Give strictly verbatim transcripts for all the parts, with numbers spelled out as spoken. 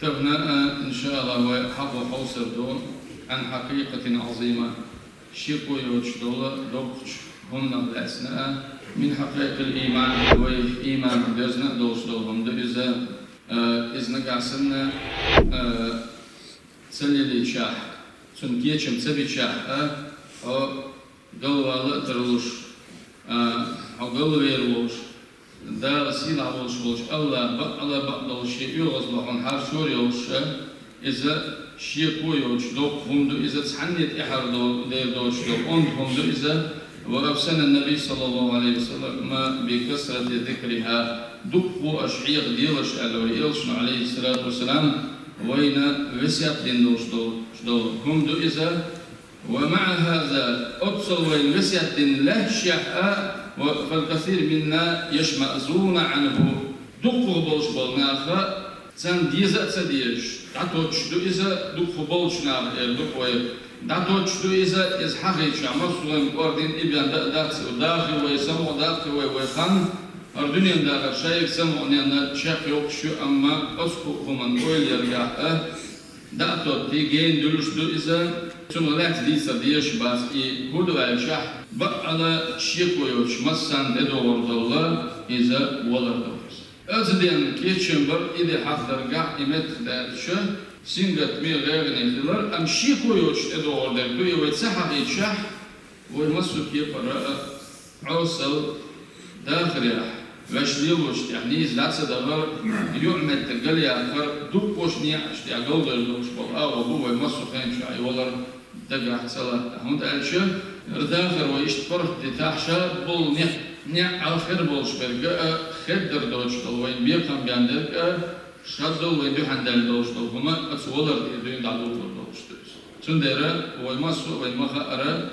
Тахана, а, иншааллахӀ, вай хьакъо хьовсур ду عن حقيقة عظيمة, шеко йоцуш долу доккхачу хӀуманах лаьцна а, من حقائق الإيمان, вай ийманах доьзна а долуш долу хӀума ду иза, а, иза нагахь санна, а, ца лелийчахь, цунна кечам ца бичахь а, хьо галвала а тарлуш, а, хьо галвер волуш, Дала сийлахь волуш волчу АллахӀа бакъала бакъдолуш шен оьгӀазло хьуна хьарчор йолуш а, иза шеко йоцуш доккха хӀума ду, иза цхьанне тӀаьхьара до-, дер доцуш долу онда хӀума ду иза. وأفسن النبي صلى الله عليه وسلم بكثرة ذكرها. Дуккха аша хьеха делаш аьлла вай элчано, عليه الصلاة والسلام, вайна весет дина долуш долу, долу хӀума ду иза. ومع هذا, оццул вайна весет дина лаьтташехь а, و-, فالكثير منا يشمئزون عنه. Дуккха болуш болу наха, царна деза а ца дезаш, дӀатоттуш ду иза, дуккха болчу наха эр ду вай. ДӀатоттуш ду иза, иза хьахийчахь, массо а вайна кӀордийна и бен дан а дац, даха вай, самукъадаккха вай, вай хан, хӀара дуьненан дахар шайга самукъаненна чекхйоккхуш ю, амма оцу хӀу-, хӀуманна ойла яргахь а, ДӀа а тоттий, гена дуьллуш ду иза, цунах лаьцна дийцар дезаш бац. И хӀун ду аьлчахь, бакъала шеко йоцуш массарна тӀедогӀур долу иза валар ду иза. Оцу ден кечам бар и де хьахдаргахь, и меттах даьлча, сингаттаме, гӀайгӀане хилар, амма шеко йоцуш тӀедогӀур дерг ду, и вай ца хьахийчахь, вай массо а кепара а, Ӏосал дахарехь, ваьш лелочу тӀехь нийса дӀа ца дахар, юкъаметтиг галъяккхар, дуккхачу некъаш тӀехь галдевр долуш болу агӀо бу вай массо а хенчохь и валар дагахь ца латта. ХӀунда аьлча, хӀара дахар вай иштта паргӀат дитахь, ша болу некъ, некъ Ӏалхир болуш берг а, хеддар доцуш долу вайн бекхам бен дерг а, ша долу вайн дуьхьал даьлла долуш долу хӀума оцу валар тӀера дуьйна дӀадолор долуш ду иза. Цундела вай массо а вайн ма хаара,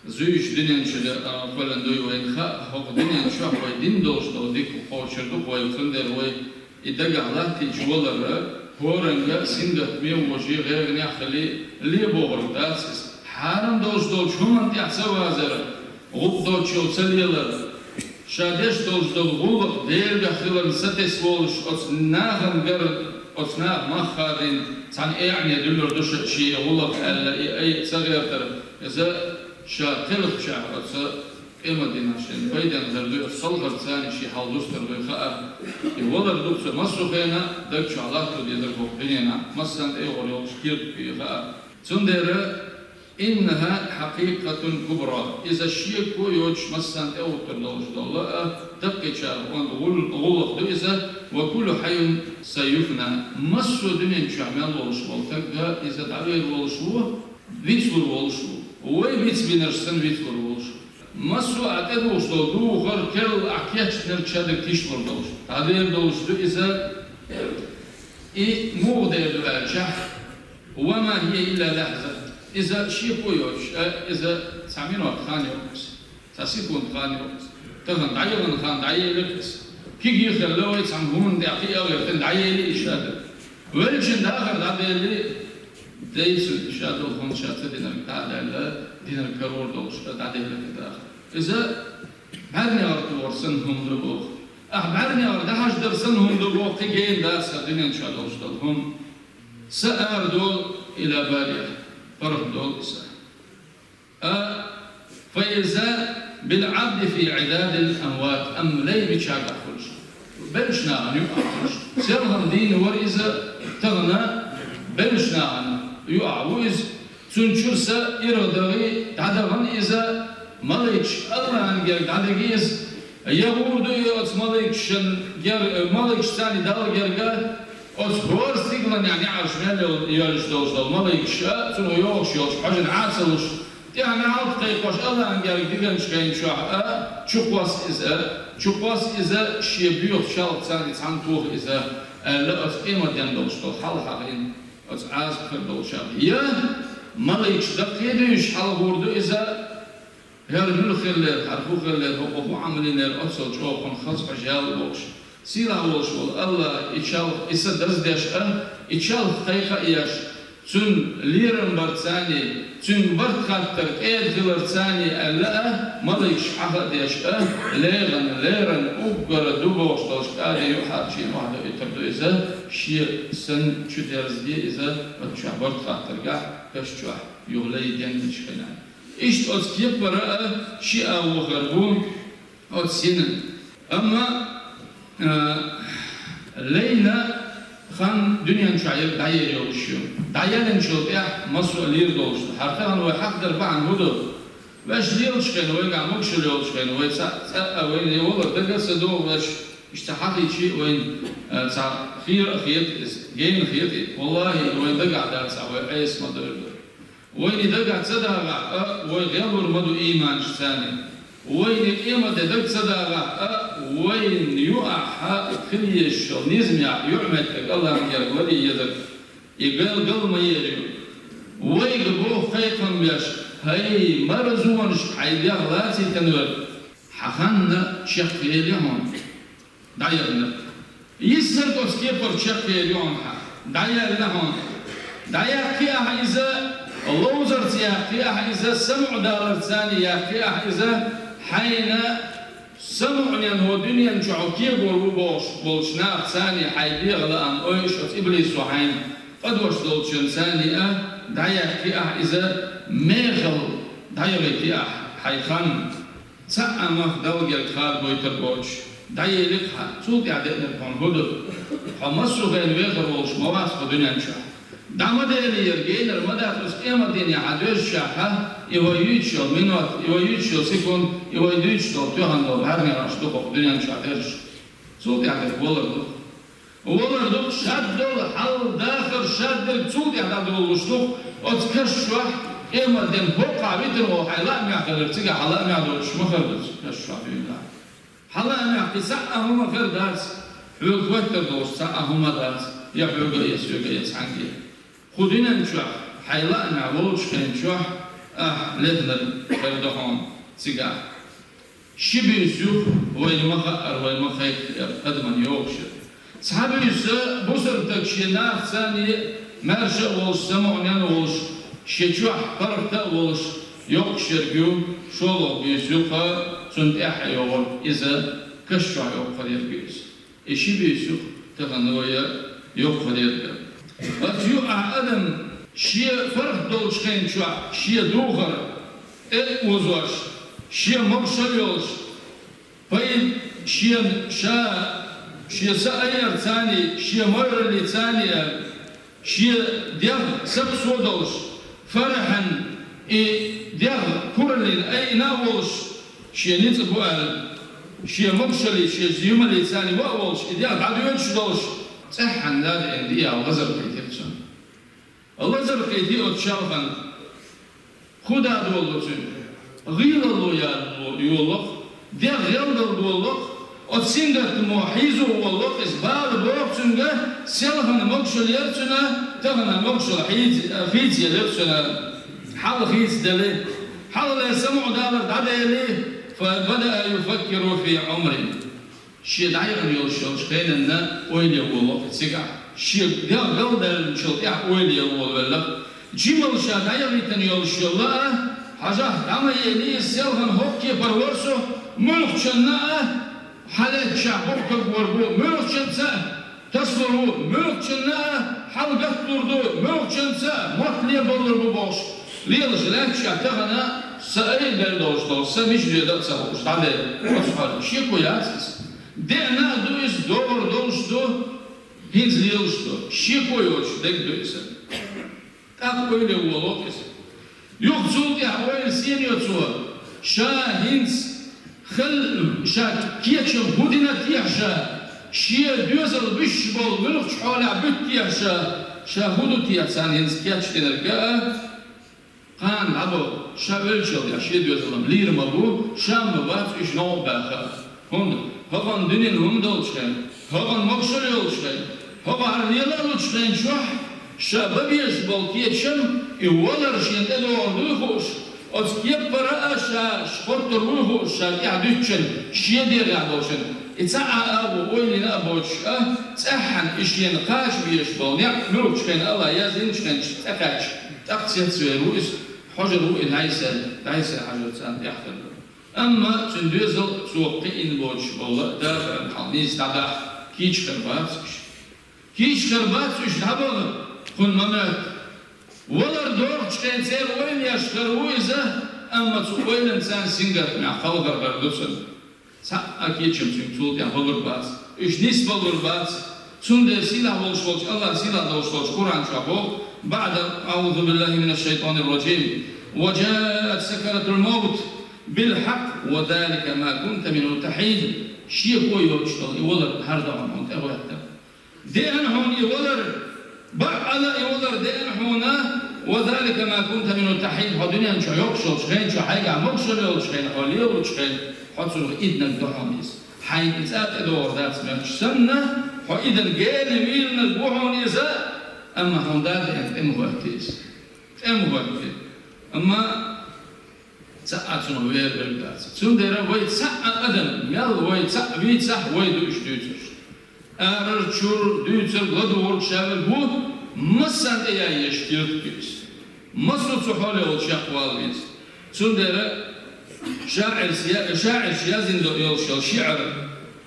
Зуьйш дуьнен чуьра, а, кхоьллина дуй вайна хаьа, хӀокху дуьнен чохь вай дина долуш долу дика кхочур ду вай, цундела вай и дагахь латтийча валарра, хӀоранга сингаттаме вожий гӀайгӀанехь хили, ле бохург дац иза. Хьарам долуш долчу хӀуманна тӀехь ца вазар, гӀуллакх доцучул ца лелар, ша деш долуш долу гӀуллакх Делгахь хиларна сатесна волуш оцу нахана гар, оцу наха мах хадийна, цхьана эӀне дуьллур ду ша шен гӀуллакх аьлла, и айа ца гӀертар, иза Ша кхелхачехь оцу къематдийнахь шен пайденна хир ду, оцу халхарца царна шен хьал дустар ду хаьа. И валар ду цо массо а хенахь даг чохь латто дезар хӀокху дуьненахь, массарна тӀейогӀур йолуш киртиг ю хаьа. Цундела إنها حقيقة كبرى, иза шеко йоцуш массарна тӀегӀуттур долуш долу а, даккхийчарах онда гӀул-, гӀуллакх ду иза, وكل حي سيفنى, массо а дуьнен чохь мел волуш волу стаг а иза дӀавер волуш ву, вицлур волуш ву. Вай вицбинарш санна вицлур волуш ву. Массо а тӀедухуш долу духар, керла а кечдинарг шадерг тишлур долуш. ДӀадер долуш ду иза, и муха дер ду аьлчахь, وما هي إلا لحظة. Иза шеко йоцуш, э, иза цхьа минот хан йоккхуш. Цхьа секунд хан йоккхуш. Тахана дӀаяхана хан дӀаелира иза. Кегий хилла вай цхьана хӀуманна тӀехь кхиа а гӀертина дӀаели и шадерг. Веллачун дахар дӀаделли, Дайца ша долу хӀума ша ца динарг дӀа а даьлла, динарг карор долуш дӀаделира и дахар. Иза бӀаьрнегӀар тохар санна хӀума ду боху. Ахь бӀаьрнегӀар дӀахьаждар санна хӀума ду боху, кхин гена дац хӀара дуьнен чохь долуш долу хӀума. Са ара долу, и лабаре, паргӀат долу и са. А, فإذا بالعبد في عداد الأموات, амма лай мичахь хуьлуш? Беллачу нахана юкъахь хуьлуш. Селхана дийна вара иза, тахана беллачу нахана юкъахь ву иза. Цуьнан чуьра са иргӀа дагӀий, дӀадахана иза, маликаш Аллахьан герга дӀадига иза, я гӀур ду и оцу маликашан гер-, маликаш царна Далла герга, оцу хӀора стигалан неӀарш мел йол-, йоьллуш долуш долу маликаш а, цунах йогӀуш йолчу хьожан Ӏа ца луш, тӀехь неӀалт кхайкхош Аллахьан герга дигначу хенчохь а, чукхосса иза, чукхосса иза шен боьхачу шалха царна цхьаьна тоха иза, аьлла, оцу къематден долуш долу хьал хьахийна, оцу Ӏазап хир долчохь. Я маликаш даккхий дуьйш хьалхур ду иза, ХӀара муьлха хиллера, хӀара хӀун хиллера, хӀокхо хӀун Ӏамал йинера, оццул чӀогӀа хаза хьожа ял бохуш. Сийлахь волуш волу Аллахь и чалх, и са даздеш а, и чалх кхайкха а еш, цунна лерам барцани, цуьнга барт хаттар къеда хиларцани аьлла а, малайкаш хьаха а деш а, легӀана, леррина уггар ду бохуш долчу кӀаде юкъахь шена охьадоуьйтур ду иза, шен санна чу дерзаде иза, оцу чохь барт хаттаргахь, каш чохь юха лай денначу хенахь. Иштта оцу кепара а шиъ а вохар бу оцу синан. Амма, а, лайна хан дуьнен чохь ерг дӀаер йолуш ю. ДӀаеллинчул тӀаьхьа массо а лийр долуш ду. ХӀара тахана вай хьахдар бахьана хӀун ду? Ваьш лелачу хенахь, вайгахь могушалла йолчу хенахь, вай цхьаъ, цхьаъ а вайна я валар дагар ца догӀу ваьш, иштта хьахийчи а вайна, а, цхьа хера а хета иза, гена хета и. Валлахи, вайн дагахь дац а, вай Ӏеса ма дойр ду. Вайна дагахь ца дагӀахь а, вай гӀеллур ма ду ийманашцани. Вайна къематде даг ца дагӀахь а, вайна юкъахь хила езаш йолу низамехь юьхь-меттиг Аллахьан герга ларъян езарг, и гал гал ма ери ю. Вайга боху кхайкхам беш: «ХӀай, марзонаш, хьайн дегӀ лацийтина верг, хьан хан чекхъели хьуна». ДӀаелла. Йиссарг оцу кепара чекхъер ю хьуна хьан. ДӀаелла хьуна. ДӀаяккхи ахьа иза, ловзарца яккхи ахьа иза, самукъадаларцани яккхи ахьа иза, хьайна самукъаненна хӀо дуьнен чохь кегор ву бохуш болчу нахацани хьайн дегӀ лаам ойуш оцу иблисо хьайна къадош долчунцани а, дӀаяккхи ахьа иза, мехала дӀаяхийти ахьа хьайн хан. Цхьа а мах Далла герга хадабойтар боцуш, дӀаелира хьан, цул тӀаьхьа деанарг хьуна хӀун ду? Хьо массо а хенахь вехар волуш ма вац кху дуьнен чохь. ДӀа ма делира, генара ма дац, оцу къематдийнахь хьан доьжучохь, и вай юьйцуш йолу минот, и вай юьйцуш йолу секунд, и вай дуьйцуш долу тоьхна долу бӀаьрнеш ду кху дуьнен чохь дерш. Цул тӀаьхьа дерг валар ду. Валар ду шадолу хьал дахар шадерг цул тӀаьхьа дӀадолуш ду, оцу каш чохь къематден хӀокхахь витина волу хьайн лаамехь хилар, цигахь хьан лаамехь доцуш ма хир ду каш чохь дуьйна. Хьан лаамехь кхин цхьа а хӀума хир дац, хьоьга хоьттур долуш цхьа а хӀума дац, я хьоьга а, я соьга а, я цхьаьнга а. Кху дуьнен чохь хьайн лаамехь волчу хен чохь ахь лехнарг хир ду хьуна цигахь. Ши буьйса ю вайна ма хаъара, вай ма кхайкхара, адаман йогӀуш яра. Цхьа буьйса бусалба стаг шен нахацани, маьрша а волуш, самукъаненна а волуш, шен чохь паргӀат а волуш, йоккхуш ерг ю, шолгӀа буьйса ю-кх цунна тӀаьхьа йогӀург, иза каш чохь йоккхур ерг ю иза. И ши буьйса ю-кх тахана вай йоккхур ерг. Оцу юкъахь адам шен паргӀат долчу хен чохь шен духар тӀе а озош, шен могушалла йолуш, пайда шена ша, шен са айарцани, шен майраллицани аьлла, шен дегӀ сапсо долуш, фарахьан и дегӀ кураллина айина а волуш, шен ницкъ бу аьлла, шен могушаллица, шен зуьймаллицани ва а волуш, и дегӀ дӀадоьдуш долуш, цӀеххьана да деана диъал лазар кхийтира цунна. Лазар кхийти оцу чалхана. ХӀун да долу цуьнан? ГӀийлалло ял йолу-кх, дегӀ гӀелдала долу-кх, оцу сингаттамо хьийзо волу-кх иза, бала боху цуьнга, селхана могушалла яра цуьнан, тахана могушалла хьийца, хийца елира цуьнан. Хьал хийцадели, хьалхале самукъадалар дӀадели, фа бадаа юфаккиру фи Ӏумри. Шен дӀаяхана йолуш йолчу хенанна ойла ян волу-кх цигахь. Шен дегӀ галдаьллачул тӀаьхьа ойла ян волавелла-кх. Жималла ша дӀаяхийтина йолуш йолу а, хьажахь, дӀа ма елий иза, селхана хӀокху кепара вара со, муьлххачунна а хьалаьцчахь букъ кагор бу, муьлххачунца а тасалур ву, муьлххачунна а хьалагатталур ду, муьлххачунца а мотт лебаллур бу бохуш, лелаш лаьттачохь тахана сан айа бер долуш долу, сан мича доьду а ца хууш, дӀадели, оцу хьолехь шеко яц иза. Деана а ду иза, догӀур долуш ду, хӀинца лелаш ду, шеко йоцуш дерг ду иза. ТӀаккха ойла ян волу-кх иза. Юха цул тӀаьхьа ойла сен йо цо, ша хӀинца хел-, ша кечам хӀун дина техьа ша, шен доьзал буьсуш болу муьлххачу хьолехь буьту техьа ша, ша хӀун ду техьа царна хӀинца кечдинарг а? Кхана дӀабоху, ша веллачул тӀаьхьа шен доьзалан лийр ма бу, ша ма бац уьш новкъа баха. ХӀунда хӀокхунна дуьненан хӀума долчу хенахь, хӀокхунна могушалла йолчу хенахь, хӀокху хӀара лела а лучу хен чохь, ша бан безаш болу кечам, и валар шена тӀедогӀур дуй хууш, оцу кепара а ша хоттур вуй хууш, ша тӀаьхьа дуьтучун, шен дегӀехь болчун, И цхьа а агӀо ойла йина а боцуш а, цӀеххьана и шена кхача безаш болу некъ муьлххачу хенахь АллахӀа яздинчу хенахь тӀекхаьчча, тӀаккха цецвер ву иза, хьожур ву и дӀасаьрца, дӀасаьрца хьажар царна тӀехь хир ду. Амма цуьнан доьзал цо кхиъна боцуш болу дахаран хьал нийса дӀадахьа, кийча хир бац уьш. Кийча хир бац уьш дӀабаха, кхунна ма моьтту. Валар дохучу хенахь церан ойла еш хир ву иза, амма цу ойланна царна сингаттамехь кхалхар хир ду цунна. Цхьа а кечам цуьнга цул тӀаьхьа балур бац. Уьш нисбалур бац. Цундела сийлахь волуш волчу АллахӀа сийлахь долуш долчу Къуръан чохь боху, баӀда, аӀузу биллахӀи минаш шайтӀанир ражим, «Ва жаат сакратул мавт бил хьакъ, ва залика ма кунта минхӀу тахьид». Шеко йоцуш долу и валар хӀара ду хьуна тӀехӀоьттина. Деана хьуна и валар, бакъ а и валар деана хьуна, ва залика ма кунта минхӀу тахьид, хьо дуьнен чохь йоккхуш йолчу хенахь, хьайгахь могушалла йолчу хенахь, хьо лелочу хенахь, хьо цунах идинарг ду хьуна иза. Хьайна и цӀа тӀедогӀур дац моьттуш санна, хьо идина гена вийланарг ву хьуна иза, амма хьуна дада аьлла тӀе ма хӀоьтту иза. ТӀе ма хӀоьтту. Амма цхьа а цунах вер верг дац. Цундела вай цхьа а адам, мел вай цхьаъ вийцахь, вай ду уьш дуьйцурш. Арара чуьра дуьйцург ладугӀург ша верг ву, массарна тӀе яй еш киртиг ю иза. Массо а цу хьоле волчу чекхвала веза. Цундела шаӀирс я-, шаӀирша яздина йолуш йолу шиӀар: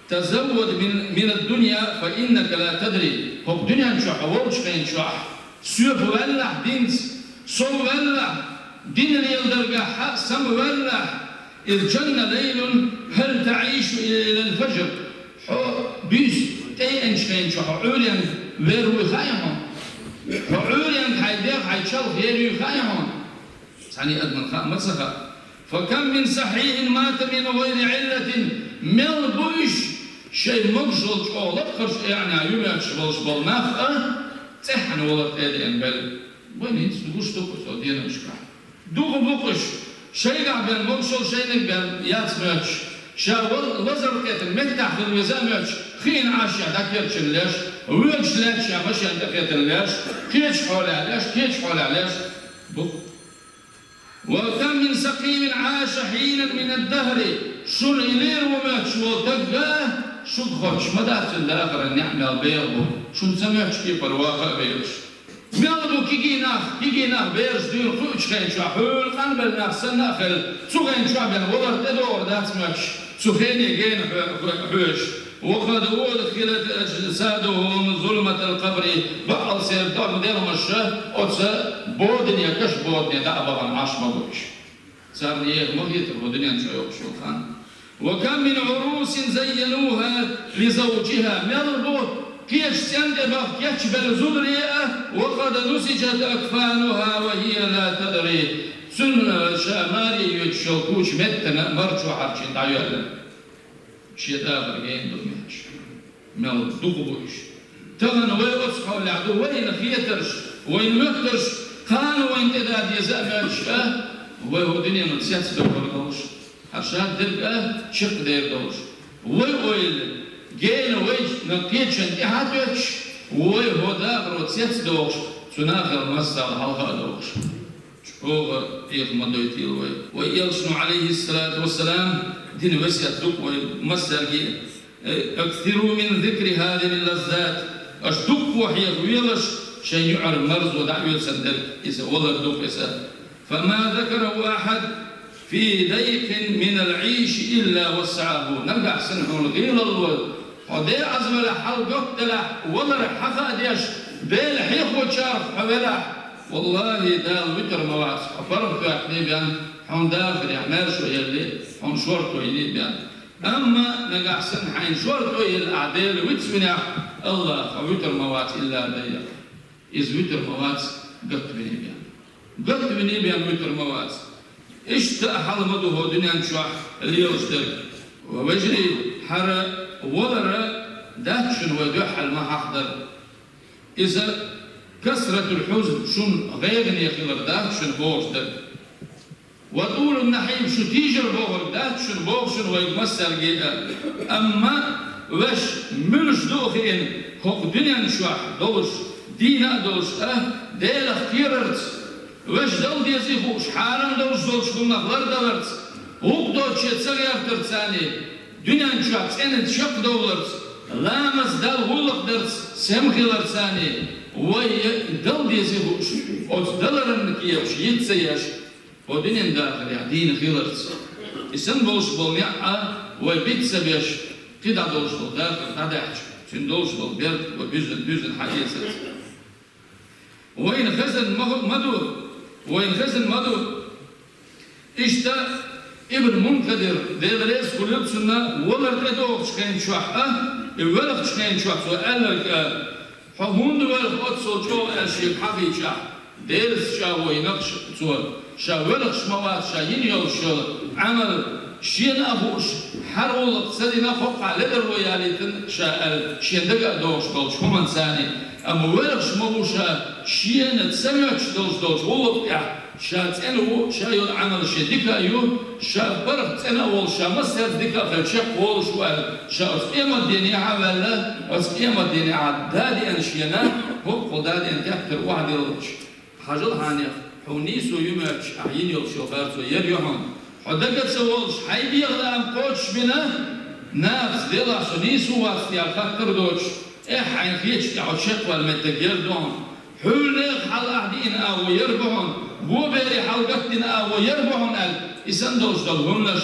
«Тазаввад мин, минад дунья, фа иннака ла тадри». ХӀокху дуьнен чохь хьо волчу хенахь чохь, соьпа ваьллахь динца, сов ваьллахь, дин леладаргахь сама ваьллахь, «Из жанна лайлун, хӀал таӀишу илал фажр». Хьо буьйса тӀееанчу хенахь чохь хьо Ӏуьйренга вер вуй хаьий хьуна? Хьо Ӏуьйренга хьайн дегӀ, хьайн чалх ер юй хаьий хьуна? Цхьана адамна хаа ма ца хаьа. «Фа кам мин сахьихьин мата мин гӀайри Ӏиллатин». Мел бу уьш, шайн могушалла чӀогӀа лакхарчу аьӀнехь ю моьттуш болуш болу нах а, цӀеххьана валар тӀе а деана белла. Вайна хӀинца гуш ду-кх цо деношкахь. Дукха бу-кх уьш, шайгахь бен могушалла шайниг бен яц моьттуш, ша вал-, лазар кхетта меттахь хила веза а моьттуш, хиъна Ӏаш ша дӀакерчина леш, воьдуш лаьтташ ша машен тӀе кхетта леш, кхечу хьолехь леш, кхечу хьолехь леш бу-кх. «Ва кам мин сакъимин Ӏаша хьинан минад дахьри». Шуна и лер ву моьттуш волу стаг а, шуьга хоттуш ма дац цуьнан дахаран неӀ мел бегӀа бу, шуна ца моьттучу кепара ваха а везаш. Мел бу кегий нах, кегий нах бераш дуьйна кхуьучу хенахь чохь, хьуьлла къанбелла нах санна а хилла, цу хенахь чохь бен валар тӀедогӀур дац моьттуш, цу хене гена хьо-, хьо-, хьоьжуш. «Ва къад удхилат ажсадухум зулматал къабри». Баккъал церан тӀом делхамаш оцу бодане, каш бодане дӀа а бахана Ӏаш ма бу уьш. Царна еха ма хетара хӀокху дуьнен чохь йоккхуш йолу хан. «Ва кам мин Ӏурусин заййануха ли завджиха». Мел бу кхечу цӀен тӀе баха кечбелла зударий а, «ва къад нусижат акфануха ва хӀия ла тадри». Цуьнан ша маре йоьдуш йолу куча меттана марчо хьарчийна дӀайоьллина. Шен дахар гена ду моьттуш. Мел дукха бу уьш. Тахана вай оцу хьолехь ду, вайна хетарш, вайна моьттарш, кхана вайна тӀе дан деза а моьттуш а, вай хӀокху дуьненан цецдохур долуш, хьан шадерг а чекхдер долуш. Вай ойла, гена вайна кхечанна тӀаьхьа тоьттуш, вай хӀокху дахаро цецдохуш, цу нахал массарна хьалха а дохуш. ЧӀогӀа эха ма дойтийла вай. Вай элчано, Ӏалайхиссалату вассалам, дина весет ду-кх вай массаьрга: «Аксиру мин зикри хӀазихил лаззат». Аша дуккха хьеха велаш, шайн юьхьара марзо дӀаоьцан дерг, иза валар ду-кх иза. «Фама закараху ахьад фи дайкъин минал Ӏийши илла вассаӀаху». Нагахь санна хьуна гӀийлалло, хьо декъаза велахь, хьал готта делахь, валар хьан хаа деш, Дела хьехочарах хьо велахь, валлахӀи, Дала вуьтур ма вац, хьо паргӀатоьхна бен, хьуна дахарехь маьршо елли, хьуна шорто йина бен. Амма нагахь санна хьайна шорто елла ахь Дела вицвинехь, АллахӀ хьо вуьтур ма вац, илла даййакъ. Иза вуьтур ма вац, гатвина бен. Гатвина бен вуьтур ма вац. Иштта а хьал ма ду хӀокху дуьнен чохь лелаш дерг. Вежарий, хӀара валар дац шуна вай дуьхьал ма хьахдар. Иза касратул хьузн, шун гӀайгӀане хилар дац шуна бохуш дерг. Ва тӀулун нахьиб, шу тийжар бохург дац шуна боху шуна вайга массаьрга а. Амма ваьш муьлш ду а хиъна, хӀокху дуьнен чохь долуш, дийна а долуш а, Делах кхерарца, ваьш дала дезий хууш, хьарам долуш долчу хӀуманах лардаларца, гӀуллакх доцуче ца гӀертарца царний, Дуьнен чохь цӀена чекхдовларца, ламаз Далла гӀуллакх дарца сема хиларца, вай Далла дезий хууш, оцу даларан кехаш йиц ца еш, хӀо дуьнен дахарехь дийна хиларца. И санна болуш болу неӀ а вай биц ца беш, кхидӀа долуш долу дахар дӀадаьхча, цуьнан долуш долу берг вай буьззина, буьззина хьаэцарца. Вайна хезна ма, ма ду, вайна хезна ма ду. Иштта Ибн Мункадир, Дела реза хуьлийла цунна, валар тӀедогӀучу хен чохь а, и велхачу хен чохь цо аьлларг а, хьо хӀунда велха оццул чӀогӀа аьлла шега хьахийчахь, Делаца чӀагӀо йинарш цо, ша велхаш ма вац, ша йина йолуш йолу Ӏамал шена а хууш, хӀара гӀуллакх ца дина, хӀокхахь ледар вай ялийтина ша аьлла, шен дага а догӀуш долчу хӀуманца а, амма велхаш ма ву ша, шена ца моьттуш долуш долчу гӀуллакх тӀехь, ша цӀена ву, ша йолу Ӏамал шен дика а ю, ша барх цӀена а волуш, ша массаьрца дика а хилла чекхволуш ву аьлла, ша оцу къематдийнахь а ваьлла, оцу къематдийнахь а дадеана шена, хӀокхул дадеана тептар охьадиллалаш. Хьажал хьанех, хьуна нийсо ю моьттуш, ахь йина йолуш йолу харцо яр ю хьуна. Хьо дага ца волуш, хьайн бегӀалаам кхочушбина, нахаца делахь со нийсо вац аьлла хаттар доцуш, эхь, хьайна хеташ тӀе хьо чекхваьлла меттиг яр ду хьуна. Хьуьллех хьал ахь диъна агӀо яр бу хьуна, бобере хьал гатдина агӀо яр бу хьуна аьлла, и санна долуш долу хӀуманаш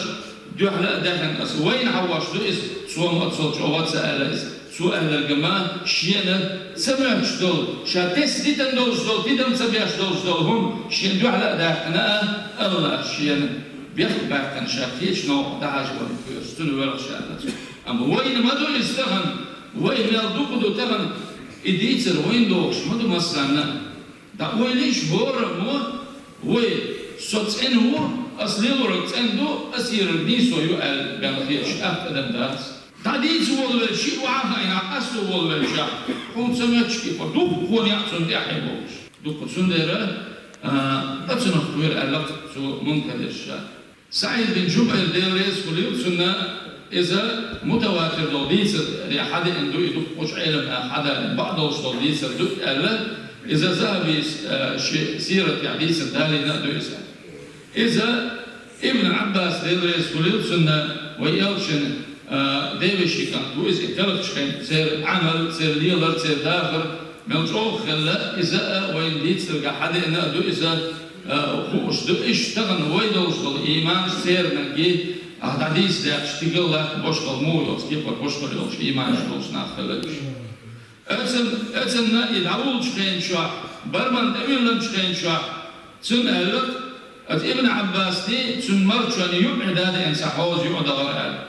дуьхьал а даьхна аса вайна хьан ваш ду иза, цо ма оццул чӀогӀа ца аьлла иза. Цо аьлларг ма шена ца моьттуш долу, ша тесна дитина долуш долу, тидам ца беш долуш долу хӀума шена дуьхьал а даьккхина а, Аллах шена бехк баьккхина ша кхечу новкъа дӀахьажа варна кхоьруш, цунна велха ша аьлла цо. Амма вайна ма ду иза тахана, вай мел дукха ду тахана, и дийцар вайна догӀуш ма ду массарна. ДӀа вай лиш бораммо, вай, со цӀена ву, ас лелорг цӀена ду, ас йирарг нийсо ю аьлла бен хеташ атта адам дац. ДӀадийца волавелча, шиъ ваха а хайна, къасто волавелча, хьуна ца моьттуш кепара, дуккха неӀ цунна тӀаьхье бохуш. Дуккха цундела, а, оцунах кхоьру аьлла цу Мункадира ша. СаӀид бин Жубайр, Дела реза хуьлийла цунна, иза мутаватир долу дийцаре хьадеана ду, и дуккхачу Ӏеламнаха хьадеана, бакъ долуш долу дийцар ду аьлла, иза Захабис, а, шен сиратехь дийцар далийна а ду иза. Иза Ибн Ӏаббас, Дела реза хуьлийла цунна, вай элчан, а, девешин кӀант ву иза, и кхелхачу хенахь церан Ӏамал, церан лелар, церан дахар мел чӀогӀа хилла, иза а вайна дийцарга хьадеана а ду иза, а, хууш ду. Иштта тахана вай долуш долу ийманаш церан нагги, а, дӀадийца даьккхича, стигала латта бошхала муха йолчу кепара бошхала йолчу ийманаш долуш нах хилла уьш. Оцун, оцунна и дӀавуллучу хен чохь, барман тӀевиллинчу хен чохь, цунна аьлла, аса Ибн Ӏаббасни, цуьнан марчонан юкъе дадеана цхьа хьоза юкъа дахара аьлла.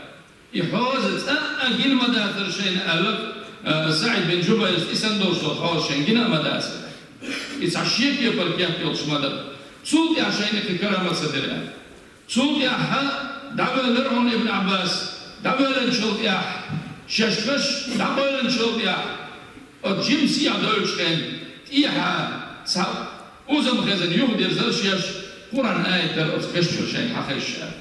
И хьоза цкъа а гина ма дацара шайна аьлла, а, СаӀид бин Жубайрс, и санна долуш долу хьоза шайна гина а ма дацара. И цхьа шен кепара кеп йолуш ма дара. Цул тӀаьхьа шайна кхин кара а ма ца дира аьлла. Цул тӀаьхьа дӀавоьллира хьуна Ибн Ӏаббас, дӀавоьллинчул тӀаьхьа, шаьш каш дӀакъевлинчул тӀаьхьа, оцу жима сехьа доуьйтуш хенахь, тӀехьа цхьа узам хезна юхадирзара шаьш, Къуръан аят дара оцу каш чуьра шайна хьахезаш аьлла.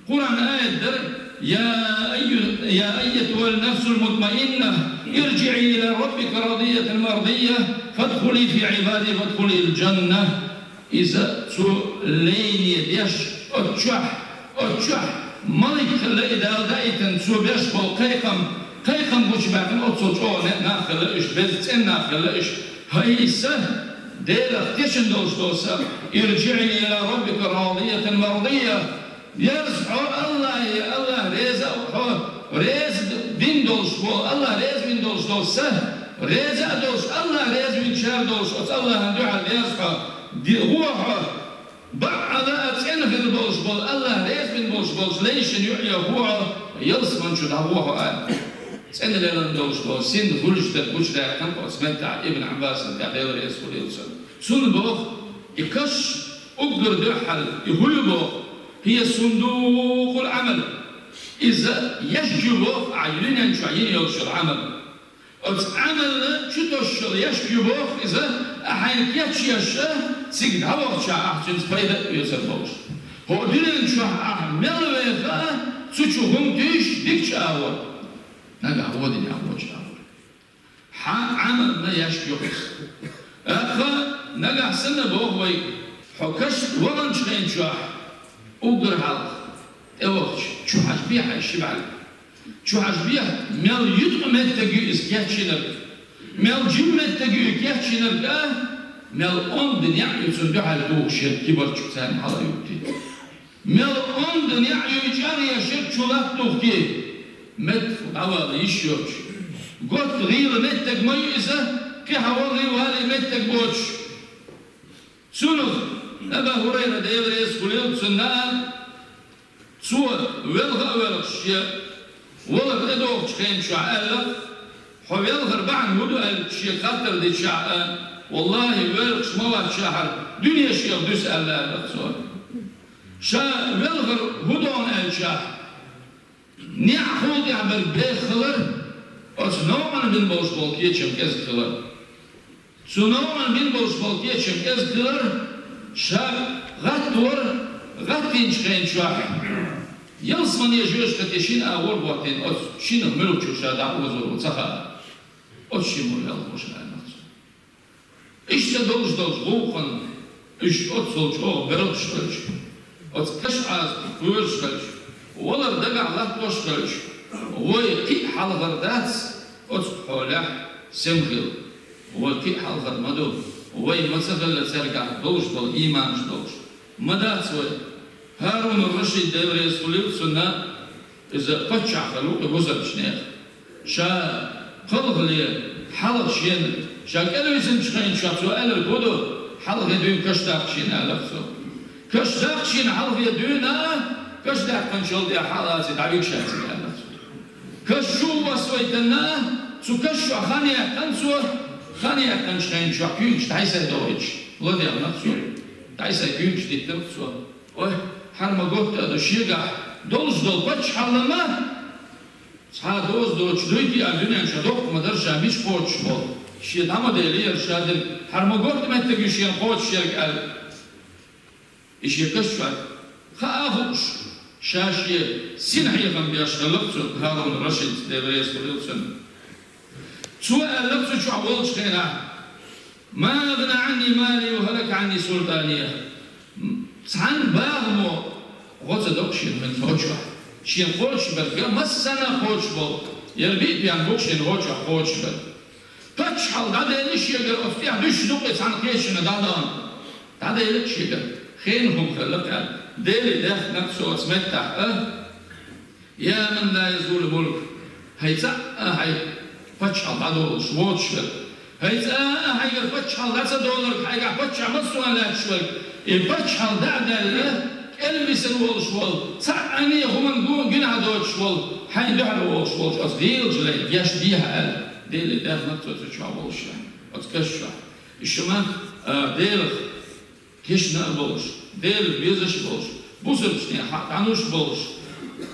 Къуръан аят дара: «يا أي-، يا أيتها النفس المطمئنة، ارجعي إلى ربك راضية مرضية، فادخلي في عبادي وادخلي الجنة». Иза цо лайне деш, оцу чохь, оцу чохь малик хилла и Дала даийтина, цо беш болу кхайкхам, кхайкхам гучубаьккхина, оццул чӀогӀа нах хилла уьш, беза цӀена нах хилла уьш. ХӀай са, Делах тешна долуш долу са, ارجعي إلى ربك راضية مرضية. Ерза хьо Аллахе, Аллах реза а хьо, реза вина долуш волу, Аллах реза вина долуш долу са, реза а долуш, Аллах реза винчара долуш, оцу Аллахана дуьхьал ерза хьо, ди-, гӀо хьо, бакъ а, ла а цӀена хир болуш болу, Аллах реза вина болуш болчу лайшна юкъе гӀо хьо, ялсамани чу дӀагӀо хьо аьлла. ЦӀена лелан долуш болу синна хуьлуш дерг гучудаьккхина оцу меттехь Ибн Ӏаббасана тӀе, Дела реза хуьлийла цунна. Цунна боху, и каш уггар дуьххьал, и хӀун ю боху, هي صندوق العمل. Иза ящик ю боху, ахь дуьнен чохь йина йолуш йолу Ӏамал. Оцу Ӏамална чу тосуш йолу ящик ю боху иза, ахь хьайна кечъеш а, цига дӀавахча ахь цуьнца пайда а оьцур болуш. ХӀокху дуьнен чохь ахь мел веха а, цу чу хӀума туьйсуш дикачу агӀор. Нагахь вон динехь вочу агӀор. Хьан Ӏамална ящик ю иза. ТӀаккха нагахь санна боху вайга, хьо каш ваханчу хен чохь, уггар хьалха, тӀевахча, чу хьажабе хьайн ши бӀаьрг. Чу хьажабе, мел юкъа меттиг ю иза кечйинарг, мел жима меттиг ю кечйинарг а, мел онда неӀ ю цунна дуьхьал тухуш ерг кибарчух царна хьала а юттий. Мел онда неӀ ю чӀагӀъеш ерг чу латта тухкий, меттах дӀавала йиш йоцуш. Готта гӀийла меттиг ма ю иза, кхин хьа валлий валий меттиг боцуш. Цунах Абу ХӀурайра, Дела реза хуьлийла цунна, аьлла, цо велха а воьлхуш шен валар тӀедохучу хенахь аьлла: «Хьо велхар бахьана хӀун ду?» аьлла, шега хаттар дичахь а: «ВаллахӀи, воьлхуш ма вац шахьар, дуьне шех дуьсу», аьлла, аьлла цо. Ша велхар хӀун ду аьлчахь, неӀ хьул тӀехь берг беха хилар, оцу новкъана бина болуш болу кечам кӀезиг хилар. Цу новкъана бина болуш болу кечам кӀезиг хилар, ша гӀаттавар, гӀаттийначу хенахь ялсамане жоьжахате шина агӀор а хӀоттийна, оцу шиннах муьлххачуьра ша дӀа а озор ву ца хаьа. Оцу шиммо велха ву ша, аьлла цо. Иштта долуш долчу гӀуллакхана уьш оццул чӀогӀа боьлхуш хилча, оцу каш Ӏазапах кхоьруш хилча, валар дагахь латтош хилча, вай кхин а хьалхара дац оцу хьолехь сема хила. Вай кхин а хьалхара ма ду, вай ма ца хилла цаьргахь долуш долу ийманаш долуш. Ма дац вай. ХӀарун ар-Рашид, Дела реза хуьлийла цунна, иза паччахь хилла ву кхин бусалбачу нехан. Ша кхалхале, хьалха шена, ша кӀелвисинчу хенахь цо аьлларг хӀун ду, хьалхе дуьйна каш даккха шена аьлла цо. Каш даккха шена хьалхе дуьйна а, каш даьккхинчул тӀаьхьа хьалаций дӀавигаш цига аьлла цо. Каш чу а воссийтина а, цу каш чохь хан яьккхина цо, хан яьккхинчу хенахь куьйгаш дӀасадохуьйтуш, ладегӀна цо. ДӀасай куьйгаш диттина цо. Ой, хӀара ма готта а ду шегахь долуш долу паччахьалла ма! Цхьа а доза доцуш дуй-те аьлла, дуьнен чохь доккха ма дара ша мича кхочуш волу. Шен дӀа ма делира ша дерг, хӀара ма готта меттиг ю шена кхочуш ерг аьлла. И шен каш чохь хаа а хууш, ша шен сина хьехам беш хилла цу ХӀарун ар-Рашида, Дела реза хуьлийла цунна. Цо аьлла цу чохь волчу хенахь: «Ма агӀна Ӏанни малия ва хӀалака Ӏанни султания». Цхьана бахамо гӀо ца до шена хӀинца хӀокху чохь. Шена кхочуш берг а массарна а кхочуш болу, яра биъ пен бу шена хӀокху чохь кхочуш берг. Паччахьалла дӀадели шегара оцу тӀехь дуьсуш ду-кх и цхьана кхечанна дӀадахана. ДӀадели шегара. Хенан хӀума хилла-кх аьлла. Дели даьхна-кх цо оцу меттехь а. Я ман ла язулу мулк, хӀай цхьаъ а хьайн паччахьалла дӀадолуш воцуш верг. ХӀай цхьа а хьайгара паччахьалла дӀа ца долург, хьайгахь паччахь массо а лаьтташ верг. И паччахьалла дӀа а даьлла, кӀелвисина волуш волу, цхьаъ а хӀуманна гу-, гуьнахь доцуш волу, хьайна дуьхьал волуш волчу оцу гӀийлачу лайна гечдехьа аьлла, Деле даьхна-кх цо цу чохь волуш, оцу каш чохь. И шуна, а, Делах кешна а болуш, Делах безаш а болуш, бусалбачу нехан хьакъ дӀануш а болуш,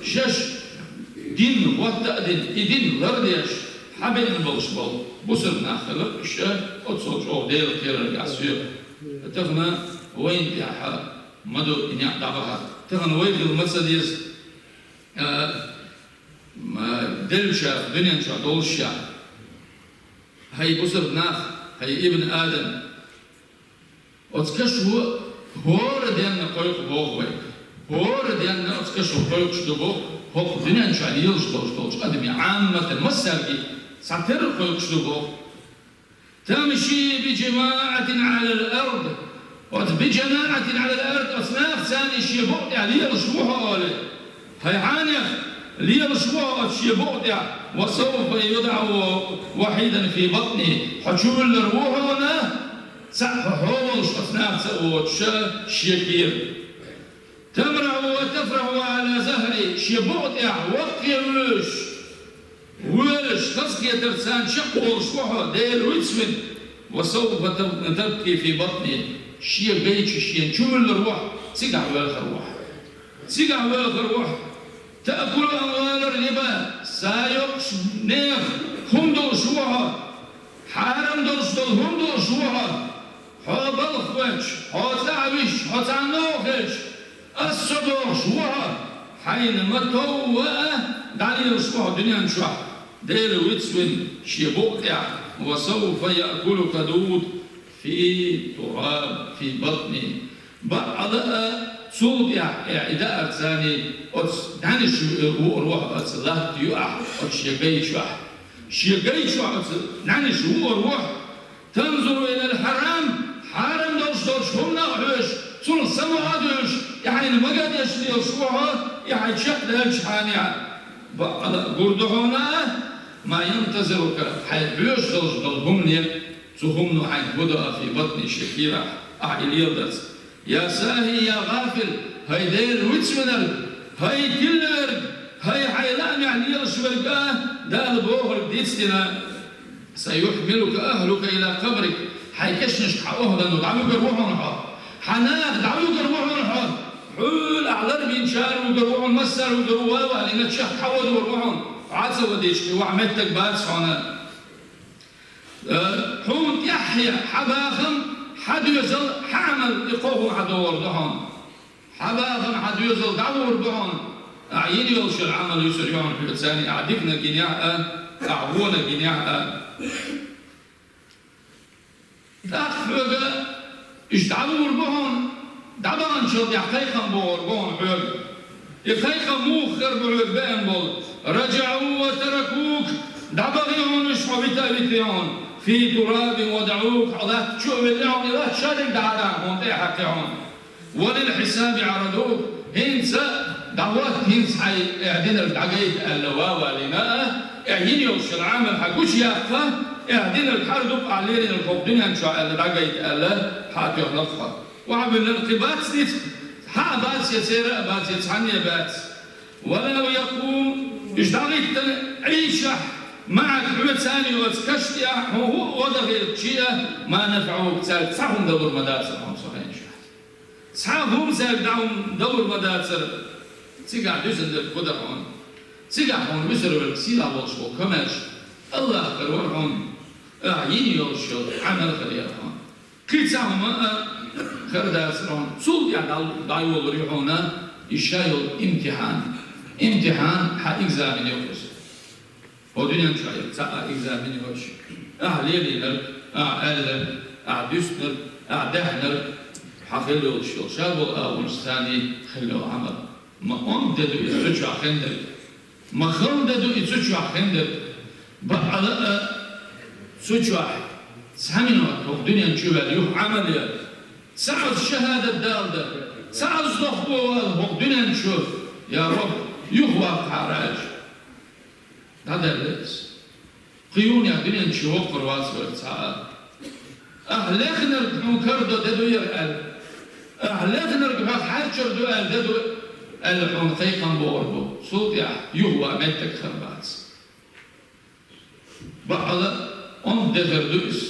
шаьш дин хӀотта а дина, и дин лардеш, хьабеана болуш болу бусалба нах хилла-кх уьш а, оццул чӀогӀа Делах кхераргахь соьга. Тахана вайна тӀехь ма ду и некъ дӀабахьар. Тахана вай хила ма ца деза, а, м, деллачара дуьнен чохь доллушехь. ХӀай бусалба нах, хӀай ибн Адам, оцу кашо хӀора денна кхойкху боху вайга. ХӀора денна оцу кашо кхойкхуш ду боху, хӀокху дуьнен чохь лелаш долуш долчу адамийн Ӏамматан массаьрга цхьатерра кхойкхуш ду боху. «Тамши би жамаӀатин Ӏалал ард». Оцу «би жамаӀатин Ӏалал ард», оцу нахаца царна шен букъа тӀехь лелаш ву хьо олий. ХӀай хьанех, лелаш ву хьо оцу шен букъа тӀехь, «ва савфа юдӀа вахьидан фи батни». Хьо чувуьллар ву хьуна, цхьаъ хьо, хьо волуш оцу нахаца а воцуш, шен кийра. «Тамрахьу ва тафрахьу Ӏала захри», шен букъа тӀехь ваккхавуьйлуш, воьлуш, хазахетарца чекхволуш ву хьо, Дела вицвина. «Ва савфа таб-, табки фи батни». Шен гайчу шена чувуьллар ву хьо, цигахь воьлхур ву хьо. Цигахь воьлхур ву хьо. «Таъкулу амвалар риба», са йоккхуш нехан хӀума долуш ву хьо. Хьарам долуш долу хӀума долуш ву хьо. Хьо балха ваьлча, хьо цӀахь висча, хьо цхьанна а хилча, ас со дохуш ву хьо, хьайна ма-товва а дӀалелаш ву хьо дуьнен чохь, Дела вицвина шен букъа тӀехь, «ва савфа яъкулука дуд фи тураб, фи батни». Бакъала а Цул тӀехьа, э, и даарца царна оцу нӀаьнаш ву-, вуур ву хьо оцу латта юкъахь, оцу шен гай чохь. Шен гай чохь оцу нӀаьнаш вуур ву хьо, تنظر إلى الحرام, хьарам долуш долчу хӀуманах а хьоьжуш, цунах самукъа а девлаш, и хьайна магадеш лелаш ву хьо, и хьайн чекхдаьллачхьана бакъала гур ду хьуна, ما ينتظرك, хьайн хьоьжуш долуш долу хӀумане, цу хӀумано хьайна хӀун до في بطنه, шен кийрахь, ахь и леладарца. يا ساهي يا غافل, хӀай Дела вицвинарг, хӀай тилла верг, хӀай хьайн лаамехь лелаш верг а, Дала бохург дицдина, سيحملك أهلك إلى قبرك, хьайн кешнашка хьан охӀлано дӀавуьгур ву хьуна хьо, хьан наха дӀавуьгур ву хьуна хьо, хьуьлла ахь ларбинчара вуьгур ву хьуна, массара вуьгур ву, валлахӀи, начех дӀаводор ву хьуна, хьо Ӏа ца вадича, и ваха меттиг бац хьуна. Э, хьуна тӀаьхье хьан бахам, хьан доьзал, хьан Ӏамал и кхо хӀума хьан догӀур ду хьуна. Хьан бахам, хьан доьзал дӀавур ду хьуна. Ахь йина йолуш йолу Ӏамал юьсур ю хьуна хьоьца царна, ахь диканиг йинехь а, ахь вониг йинехь а. ТӀаккха хьоьга уьш дӀавур бу хьуна, дӀабаханчул тӀаьхьа кхайкхам богӀур бу хьуна хьоьга. И кхайкхам муха хир бу хьоьга беана болу: رجعوا وتركوك, дӀабахи хьуна уьш, хьо вита а вити хьуна, في تراب وضعوك, хьо латта чу а велли хьуна, и латта шадерг дӀа а даха хьуна, тӀе а хьаькхи хьуна. وللحساب عرضوك, хӀинца дӀахӀотта, хӀинца хьайн, э, динарг дӀагайта аьлла, ва валлина а, э, йина йолуш йолу Ӏамал хьан гучуяккха, э, динарг хьара дукха ахь лелийнарг хӀокху дуьнен чохь аьлла, дӀагайта аьлла, хьан а тоьхна хьо. Ва хьан буьллина кхин бац ницкъ, хьан а бац, я церан а бац, я цхьанне а бац. ولا يقوم, уьш дӀагӀиттина Ӏийшахь, معك, хьоьца царна оцу каш тӀехь, хьуна хӀуъа вада хилча а, ما نفعوك, цаьрга цхьа хӀума далур ма дацара хьуна со хенаш. Цхьа хӀума цаьрга дӀа хӀума далур ма дацара. Цигахь дуьсина дерг хӀун дара хьуна? Цигахь хьуна вуьсур верг сийлахь волуш волу комаьрша АллахӀ хир вара хьуна, ахь йина йолуш йолу Ӏамал хир яра хьуна. Кхин цхьа хӀума а хир дацара хьуна. Цул тӀаьхьа дӀа-, дӀайолалур ю хьуна и ша йолу имтихьан. Имтихьан, хьан экзамен ю иза. ХӀокху дуьнен чохь цхьа а экзамен йоцуш, ахь лелийнарг, ахь аьлларг, ахь дуьстинарг, ахь даьхнарг, хьан хилла йолуш йолу ша болу агӀонаш, царний хилла йолу Ӏамал. Ма онда де ду иза цу чохь хиндерг. Ма халла де ду иза цу чохь хиндерг. Бакъала а цу чохь цхьа минот хӀокху дуьнен чу ваьлла юха Ӏамал яр. Цхьа оцу шахӀадат дала дар. Цхьа оцу дохко вала хӀокху дуьнен чу, я Рабби, юха ваккхахьара аьлча. ДӀадаьлла иза. Кхин юха дуьнен чу воккхур вац вара цхьа а. Ахь лехнарг хьуна карадо де ду яра аьлла. Ахь лехнарг хьоьга хьарчар ду аьлла де ду аьлла хьуна кхайкхам богӀур бу. Цул тӀаьхьа юха ван меттиг хир бац. Бакъала онда де хир ду иза.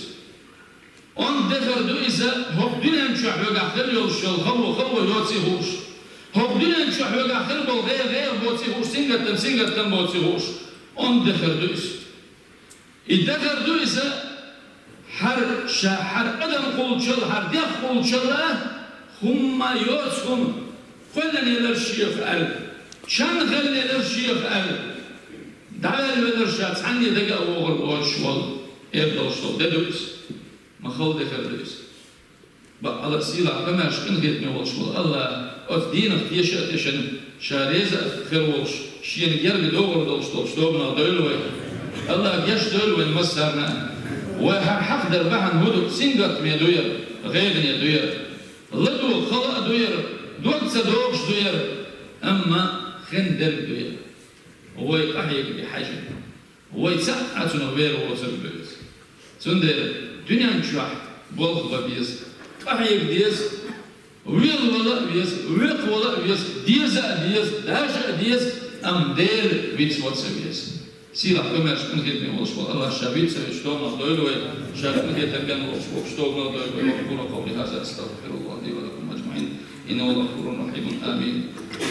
Онда де хир ду иза, хӀокху дуьнен чохь хьоьгахь хир йолуш йолу хало хало йоций хууш. ХӀокху дуьнен чохь хьоьгахь хир болу гӀайгӀа гӀайгӀа боций хууш, сингаттам сингаттам боций хууш. Онда де хир ду иза. И де хир ду иза, хьара ша, хьара адам кхуллучалла, хьара дегӀ кхуллучалла, хӀумма йоцу хӀума, кхоьллина елар шех аьлла, чан хилла елар шех аьлла, дӀаваьлла велар ша цхьанне дага а вогӀур воцуш волу, эр долуш долу де ду иза. Ма халла де хир ду иза. Бакъала а сийлахь, комаьрша, къинхетаме волуш волу АллахӀ, оцу дийнах теша а тешна, ша реза а хир волуш, шена герга догӀур долуш долчу тобанах дойла вай. АллахӀ гечдойла вайн массарна а. Вай хьара хьакъ дар бахьана хӀун ду, сингаттаме ду яра, гӀайгӀане ду яра, ладогӀа хала а ду яра, дог ца догӀуш ду яра, амма хиндерг ду яра. Вай къахьега де хьаьжна. Вай цхьаъ а цунах вер воцург ду иза. Цундела дуьнен чохь болх бан беза, къахьега деза, велавала а веза, векхавала а веза, деза а деза, даша а деза, амма Дела вицван ца веза. Сийлахь, комаьрша, къинхетаме волуш волу АллахӀ ша вицван ца везачу тобанах дойла вай, ша къинхетам бен волуш волчу тобанах дойла вай. أقول قولي هذا أستغفر الله لي ولكم أجمعين إنه هو الغفور الرحيم. آمين.